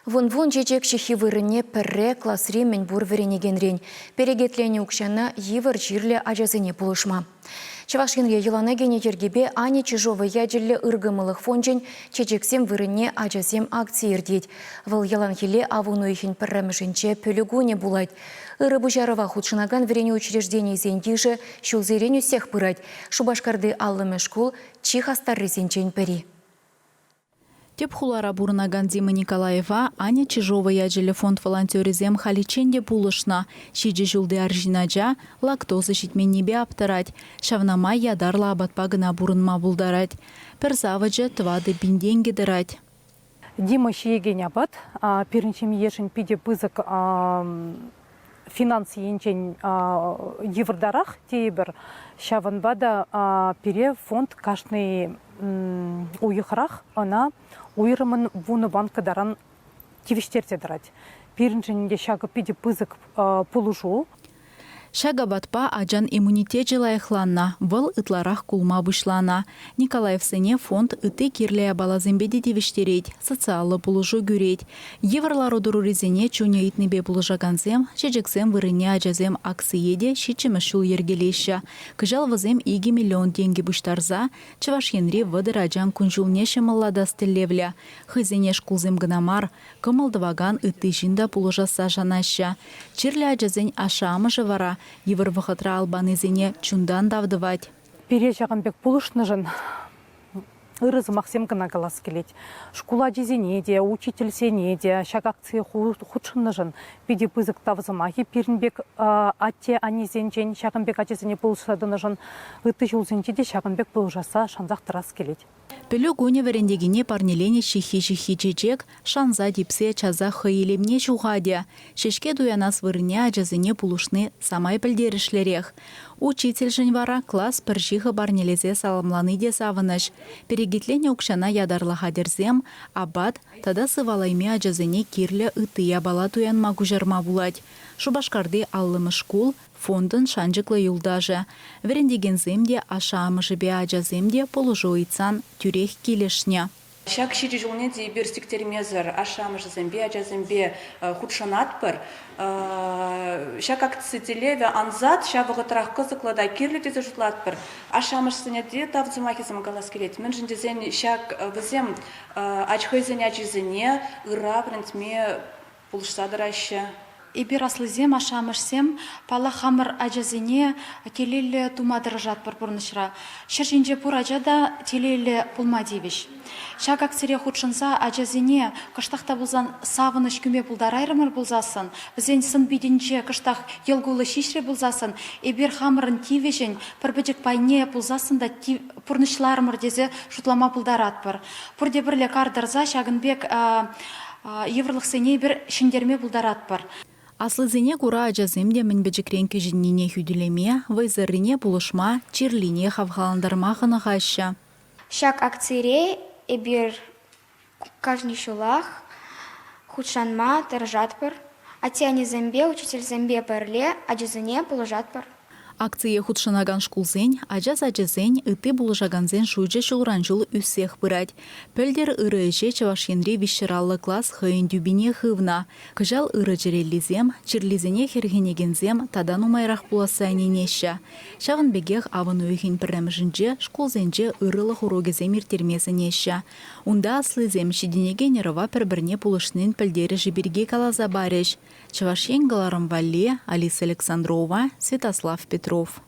Вун-вун чечек ҫыххи вырӑнне пӗрре класри мӗнпур вӗренекенрен перекетленӗ укҫана йывӑр чирлӗ ачасене пулӑшма. Чӑваш Енре йӑлана кӗнӗ йӗркепе Аня Чижова ячӗллӗ ыркӑмӑллӑх фончӗн Чечексем вырӑнне ачасем акци иртет. Вӑл яланхилле авӑн уйӑхӗн пӗрремӗшӗнче пӗлӳ кунӗ пулать. Ырӑ пуҫарӑва хутшӑнакан вӗренӳ учрежденийӗсен йышӗ ҫулсерен ӳссех пырать. Шупашкарти 50-мӗш шкул чи хастаррисенчен пӗри. Тӗп хулара пурӑнакан Дима Николаева Аня Чижова ячӗллӗ фонд волонтерӗсем халиччен те пулӑшнӑ. Ҫичӗ ҫулти арҫын ача лактоза ҫитменнипе аптӑрать. Ҫавна май ятарлӑ апатпа кӑна пурӑнма пултарать. Пӗр савӑчӗ 4000 тенкӗ тӑрать. Дима ҫиекен апат пирӗн ҫемьешӗн питӗ пысӑк финанс енчен йывӑртарах тейӗпӗр. Ҫавӑнпа та пире фонд кашни уйӑхрах ӑна уйрӑмӑн 10 банка таран тивӗҫтерсе тӑрать. Пирӗншӗн те ҫакӑ питӗ пысӑк пулӑшу. Ҫак апатпа ачан иммунитечӗ лайӑхланнӑ, вӑл ытларах кулма пуҫланӑ. Николаевсене фонд ытти кирлӗ япаласемпе те тивӗҫтерет, социаллӑ пулӑшу кӳрет. Йывӑр лару-тӑрурисене чунӗ ыйтнипе пулӑшакансем чечексем вырӑнне ачасем акцие те ҫиччӗмӗш ҫул йӗркелеҫҫӗ. Кӑҫал вӗсем 2 миллион тенкӗ пуҫтарса Чӑваш Енри 30 ачан кун-ҫулне ҫӑмӑллатас тӗллевлӗ. Хӑйсене шкулсем кӑна мар, кӑмӑл тӑвакан ытти ҫын та пулӑшасса шанаҫҫӗ. Чирлӗ ачасен ашшӗ-амӑшӗ вара йывӑр вӑхӑтра ал панисене чунтан тав тӑвать. Пире ҫакӑн пек пулӑшнӑшӑн ырӑ сӑмахсем кӑна калас килет. Шкул ачисене те, учительсене те ҫак акцие хутшӑннӑшӑн питӗ пысӑк тав сӑмахӗ пирӗн пек атте-аннесенчен ҫакӑн пек ачасене пулӑшса тӑнӑшӑн ытти ҫулсенче те ҫакӑн пек пулӑшасса шансах тӑрас килет. Пӗлӳ кунӗ вӗрентекене парнеленӗ ҫыххи-ҫыххи чечек шанса типсе часах хӑй илемне ҫухатӗ. Ҫеҫке туянас вырӑнне ачасене пулӑшни самай пӗлтерӗшлӗрех. Учительшӗн вара класс пӗр ҫыхӑ парнелесе саламлани те савӑнӑҫ. Перекетленӗ укҫана ятарлӑ хатӗрсем, апат тата сывалайми ачасене кирлӗ ытти япала туянма куҫарма пулать. Шупашкарти 50-мӗш шкул Фондӑн шанчӑклӑ юлташӗ. Вӗрентекенсем те, ашшӗ-амӑшӗпе ачасем те пулӑшу ыйтсан тӳрех килӗшнӗ. Ҫак ҫичӗ ҫулне те эпир сиктермесӗр ашшӗ-амӑшӗсемпе, ачасемпе хутшӑнатпӑр. Ҫак акци тӗллевӗ ансат, ҫав вӑхӑтрах кӑсӑклӑ та кирлӗ тесе шутлатпӑр. Ашшӗ-амӑшӗсене те тав сӑмахӗсем калас килет. Мӗншӗн тесен ҫак вӗсем хӑйсен ачисене ырра вӗрентме пулӑшса тӑраҫҫӗ. Эпир аслисем, ашшӗ-амӑшсем, паллах, хамӑр ачасене телейлӗ тума тӑрӑшатпӑр пурнӑҫра. Ҫӗр ҫинче пур ача та телейлӗ пулма тивӗҫ. Ҫак акцире хутшӑнса ачасене кӑштах та пулсан савӑнӑҫ кӳме пултарайрӑмӑр пулсассӑн, вӗсен сӑн-питӗнче кӑштах йӑл-кулӑ ҫиҫрӗ пулсассӑн, эпир хамӑрӑн тивӗҫӗн пӗр пӗчӗк пайне пулсассӑн та пурнӑҫларӑмӑр тесе шутлама пултаратпӑр. Пурте пӗрле кар тӑрса ҫакӑн пек йывӑрлӑхсене эпир ҫӗнтерме пултаратпӑр. Аслисене кура ачасем те мӗн пӗчӗкрен кӗҫӗннине хӳтӗлеме, вӑйсӑррине пулӑшма, чирлине хавхалантарма хӑнӑхаҫҫӗ. Ҫак акцире эпир кашни ҫулах хутшӑнма тӑрӑшатпӑр. Атте-аннесемпе, учительсемпе пӗрле ачасене пулӑшатпӑр. Акцие хутшӑнакан шкулсен, ача сачӗсен, ытти пулӑшакансен шучӗ ҫулран-ҫул ӳссех пырать. Пӗлтӗр ырӑ ӗҫе Чӑваш Енри виҫҫӗраллӑ класс хӑйӗн тӳпине хывнӑ. Кӑҫал ырӑ чӗреллисем, чирлисене хӗрхенекенсем тата нумайрах пуласса ӗненеҫҫӗ. Ҫавӑн пекех авӑн уйӑхӗн пӗрремӗшӗнче шкулсенче ырӑлӑх урокӗсем ирттерме сӗнеҫҫӗ. Унта аслисем ҫитӗнекен ӑрӑва пӗр-пӗрне пулӑшнин пӗлтерӗшӗ пирки каласа парӗҫ. Чӑваш Ен кӑларӑм валли Алиса Александрова, Святослав Петров.